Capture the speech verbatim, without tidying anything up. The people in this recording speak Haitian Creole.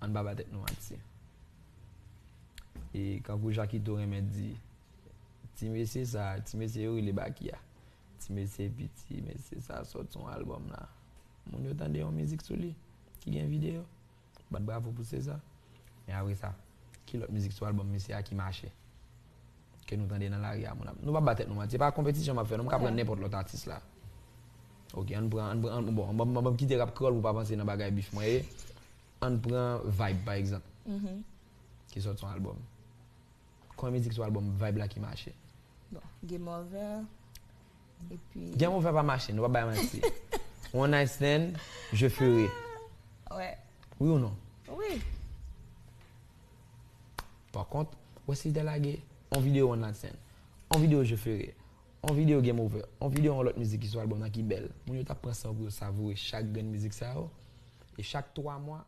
Ann pa ba tèt nou manti. E kankou Jakito renmen di, ti mesye sa, ti mesye yo rele Baky a. Ti mesye piti, mesye sa sòti yon albòm la. Moun yo tande yon mizik sou li, ki gen videyo. Bat bravo pou César. Men apre sa, ki lòt mizik sou albòm misye a ki mache? Ke nou tande nan lari a, moun ap, nou pa ba tèt nou manti. Se pa konpetisyon m ap fè, non, m ka pran nenpòt lòt atis la. Ok, ann pran, ann pran, ann, bon, ann ban m kite rap kreyòl pou pa panse nan bagay bif mwen ye. Ann pran Vibe, pa egzanp, ki sòti yon albòm. Konbyen mizik sou albòm Vibe la ki mache? Bon, Game Over. Epi. Game Over pa mache, nou pa bay manti. One Night Stand, Je Ferai. Wè. Wi ou non? Wi. Pa kont, wè si te lage yon videyo One Night Stand, yon videyo Je Ferai, yon videyo Game Over, yon videyo yon lòt mizik ki sou albòm nan ki bèl. Moun yo t ap pran san pou yo savoure chak grenn mizik sa yo. E chak twa mwa,